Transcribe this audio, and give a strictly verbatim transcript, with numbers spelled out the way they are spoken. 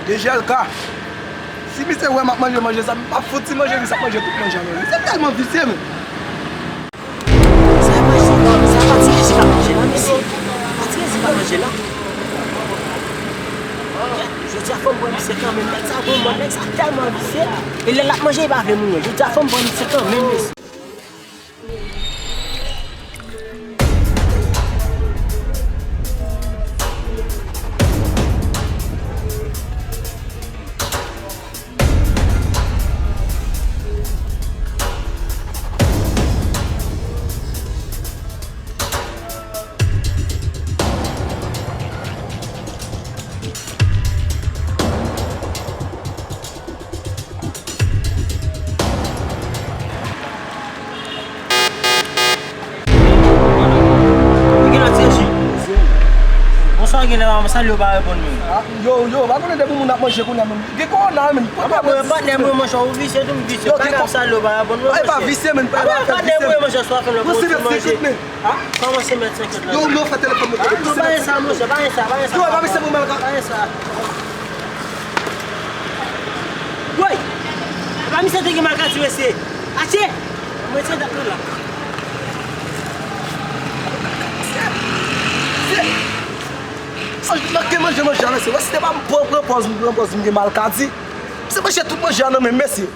D J L K, si misye wè m ap manje manje sa, m ap fouti manje, misye ap manje tout manje a, men misye tèlman visye, men. Sa e pa Jezi k ap manje la, mesye. Pa t Jezi k ap manje la. Jodi a fò m pran misye kanmenm. Nèg sa gwo mòn, nèg sa tèlman visye. E lè l ap manje, li pa vle moun wè. Jodi a fò m pran misye kanmenm, mesye. Ou gen lòt seji. Bonswa, gen lè m ap salye w pa reponn mwen. Ah, yo, yo, pa konnen depi moun ap manje kounye a menm. Gen kowona menm. Apa mwen patnè mwen, monchè, ou visye tou, m visye. Yo, pa gen ka salye w pa reponn mwen, monchè. Apa patnè mwen, monchè, swa fè lòt moun manje. Ah, kòman se mèt senkant la? Yo, yo, fè telefòn mwen. Ah, non, pa gen sa, monchè, pa gen sa, pa gen sa. Yo, pa gen sa pou m al ka. Pa gen sa. Woy! Epa misye te gen malkadi, mesye. Atye! Mwen se dat nou la. Sa, m manke manje manje a, mesye. Wè, si te pa m pran, pran pòz, m pran pòz, m gen malkadi. Se manje tout manje a nan men m, mesye.